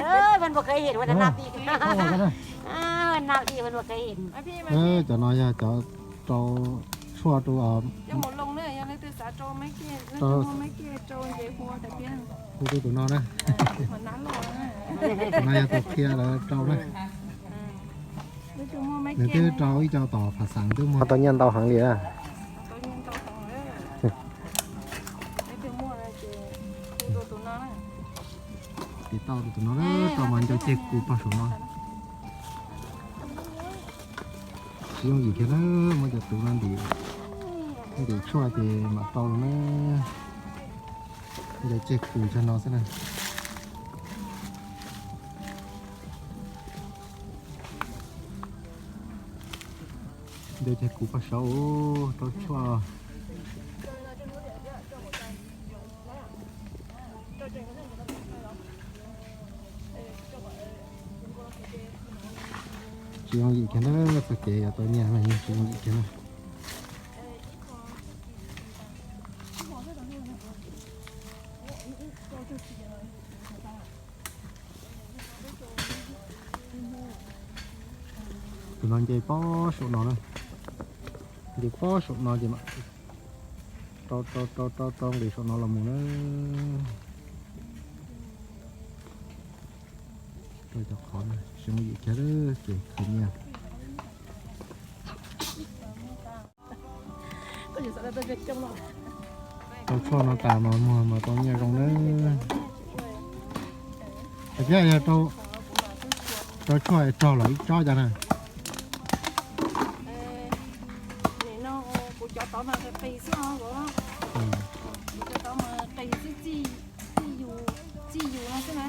Ơ, Vân Pua Khơi Hiền, Vân Nam đi. Vân Nam đi, Vân Pua Khơi Hiền. Cov no yog cov rau tshuaj rau, rau, hu rau tus no na. Tus no yog tus qhia lawv rau na. Nws twb rau ib co tom Phav Xaam twb muag tau nyiaj ntau heev li na. Tiv tauj tus no na, rau mas ncau ceg kus pog saum no. Tsis yooj yim kiag na, muab cov tus no ntim, ntim tshuaj ces mam rau na. Ncau ceg kus tag no xwb na. Ncau ceg kus pog saud rau tshuaj. Tsis yooj yim kiag na, txoj kev yuav tau nyiaj mas yeej tsis yooj yim kiag na. Tus no nce pob saum no na, nce pob saum no ces mam rau rau rau rau rau nqis saum no los mus na. Rau cov qhov no, tsis yooj yim kiag ces khwv nyiaj. Rau tshuaj no tas mas muag mas tau nyiaj zoo na. Hais tias yog rau tshuaj rog los ib tsob cas na? Txij yus no xwb na.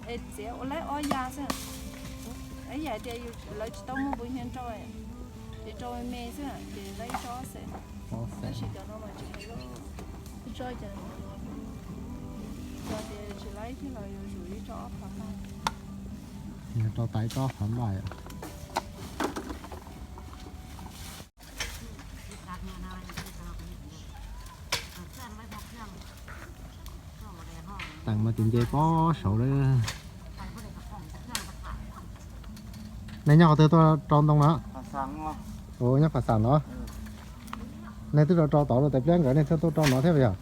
Es txiav ua laib ob ya xwb. Ib yam tias lawv tsis tau muaj npus nyiag rau, ces rau me xwb ces laib ib tsob xwb. Tab sis cov no mas tsis laib, ib tsob ces, yog tias tsis laib thiab los yuav tsum ib tsob ob phav npaj. Rau tas ib tsob ob phav npaj yom. Teem mas tus nce pob saud lawm. Nej nyob qhov twg tuaj rau ntoo no? Ua nyob Phav Xaam los? Nej twb rau rau tod los, tais pliab nkawd nej thiaj tuaj rau no thiab yog?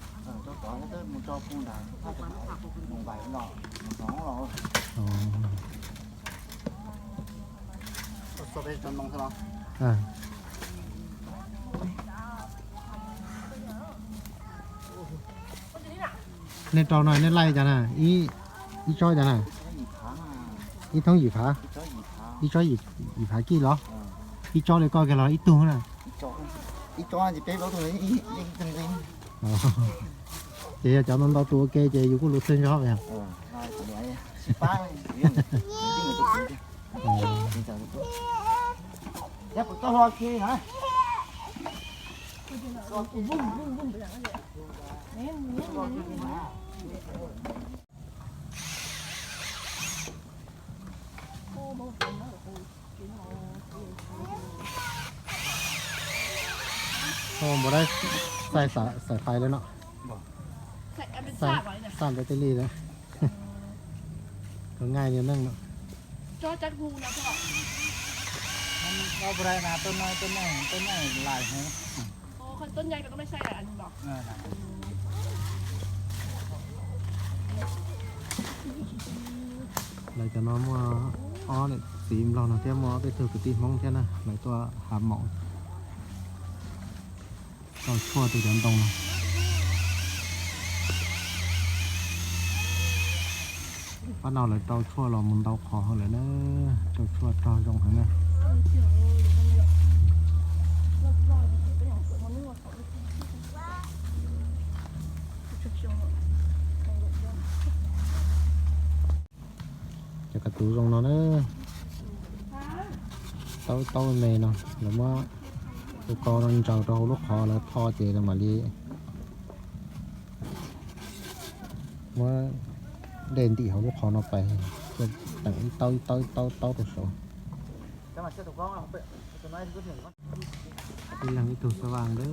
Nej rau no nej laij cas na? Ib tsob cas na? Ib thoob yim phav. Ib tsob yim phav kij los? Ib tsob li koj kiag los ib tug na? Ces yog cov ntau ntau tus ua ke ces yus kuj lus txwg ntsob yog. Npawg dab xais xais fais lawm no. Xais npawg tej li lawm. Tus nqaij niag neej no. Lawv cov no muaj ob niam txiv nplog no thiab muaj ob peb tug kwv tij Hmoob thiab na, lawv tuaj hav maum rau tshuaj rau cov ntoo no. Pab no lawv rau tshuaj los mus ntau qhov heev lawm na, rau tshuaj rog zoo heev na. Cov kav tus zoo no na, taub taub me no, lawv muab tus ko no ntsaws rau hauv lub qhov lawv tho ces lawv mam li muab dej ntim hauv lub qhov no pais, teem ib taub ib taub ib taub taub rau saud. Ib leeg ib tug xab vaj ntawd.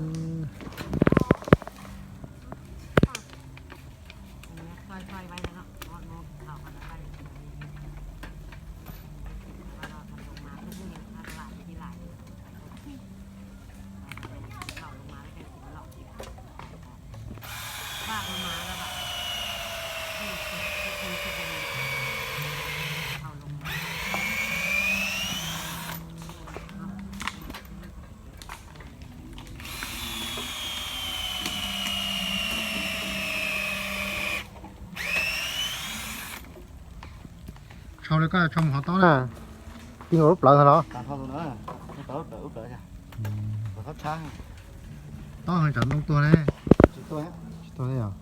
Tshau li koj tshau mus hov tob na, ti nkaus lub plawv ntag los? Tob heev tsam ntoo tuag ne. Tsis tuag ne yog.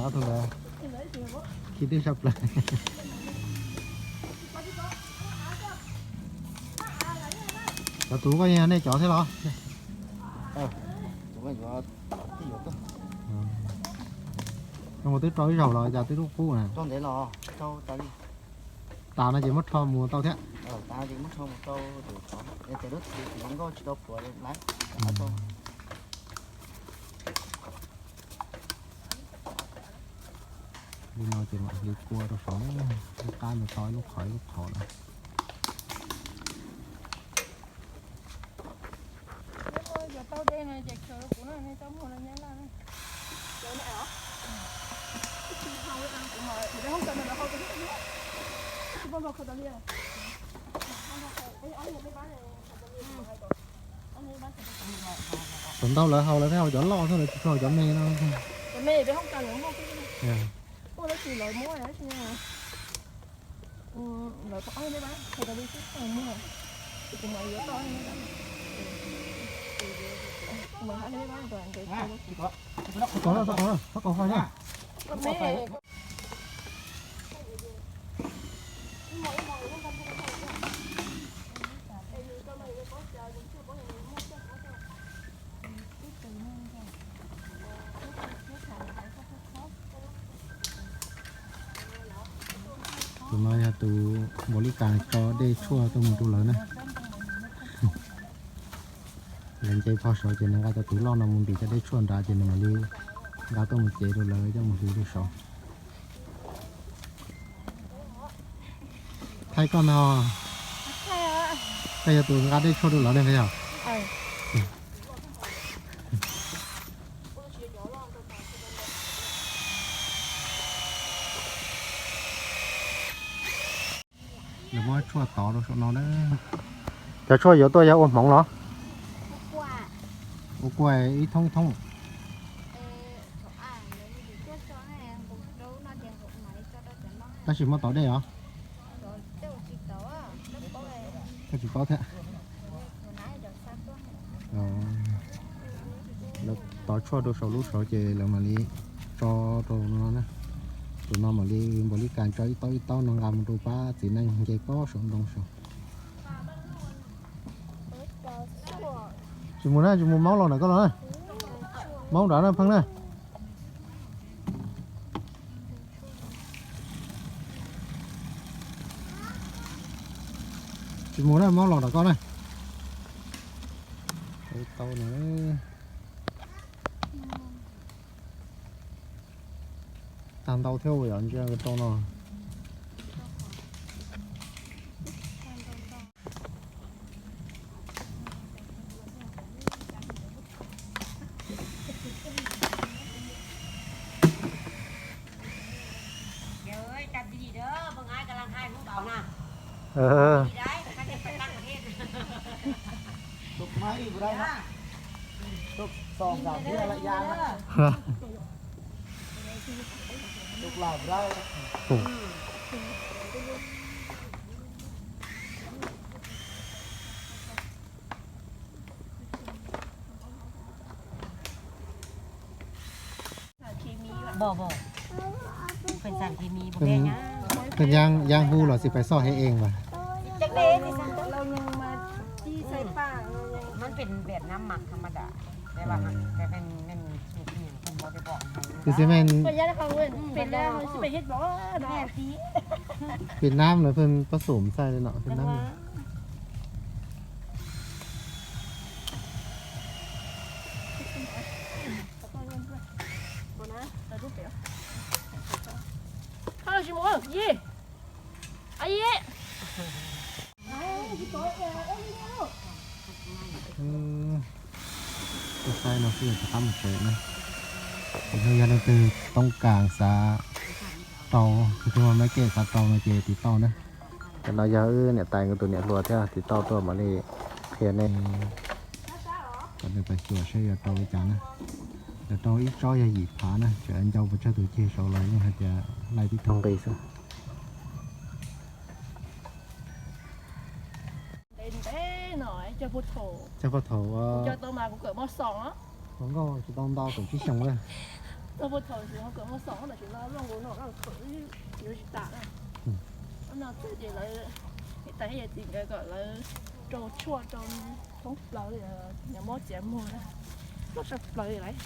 Ob tug ntawd khi twb sab plaws. Cov tus koj yeej yog nej cov thiab los? Zoo twb rau ib zaug los cas twb lub qub na. Tas no ces muab rho mus tau thiab. Li no ces mam li kua rau saud, lub qab ntawd to ib lub qhov ib lub qhov na. Thaum ntau lawv haus lawv thiaj haus cov loj xwb, lawv tsis tshua haus cov me no. Txhob kaus, txhob kaus, txhob kaus na. Tus no yog tus npaum li cas tso dej tshuaj tuaj mus rau lawv na. Lawv nce phom saud ces nws nqa cov tus loj no mus ntim cov dej tshuaj nrad ces nws mam li nqa tuaj mus cev rau lawv coj mus hliv rau saud. Thaij koj ntag. Koj yog tus nqa dej tshuaj rau lawv ne yog? Lawv muab tshuaj tov rau saum no na. Cov tshuaj yuav tuaj yog ua hmoov los? Ua kua ib thoob ib thoob. Tab sis muab tov dej os? Koj tsis paub thiab. Lawv tov tshuaj rau saum lub saud ces lawv mam li tso rau no na. Tus no mam li npaum li cas tso ib taub ib taub no nqa mus rau pab txiv neej nce pob saum ntoo saud. Tsis mus na, tsis mus, maub los ntawm koj los na. Maub nrad na pheej na. Tsis mus na, maub los ntawm koj na. Tau na. Tag ntau thiab yom, ntsia rau no. Pheej yaj hu los xij pais xoj hev ees mas. มันเป็นแบบน้ำหมักธรรมดา แต่ว่ามันจะเป็นไม่มีสูตรอหย่างเพิ่น Việt Nam nó phân có sổ sai đấy nọ, Việt Nam này. Tus saib no xwb yog rov qab mus tsev na. Ces yog leej twg toob kas xav rau, tus twg muaj maiv kej xav rau no ces tiv tauj na. Cov no yog wb niam tais nkawd tus niam hluas thiab, tiv tauj tuaj mam li qhia nej kom nws pais xyuas saib yuav rau li cas na. Yuav rau ib tsob yog yim phav na, tseem ncau pes tsawg tus ceg saud los yeej hais tias laij tib tug nqi xwb. Cog paj thaum, cog paj thaum, kuv cog tau mas kuv kawm mos xoom, hluas nkauj tsis tau nto kaum tsib xyoos lawm. Cog paj thaum xwb ho kawm mos xoom tam sim no luaj nkaus no, yuav tsis tas na. No txog ces lawv, niam tais thiab yawm txiv nkawd kom lawv rau tshuaj rau thoob plaws, nws muab txiav muag na, muab tshaj plaws lawm.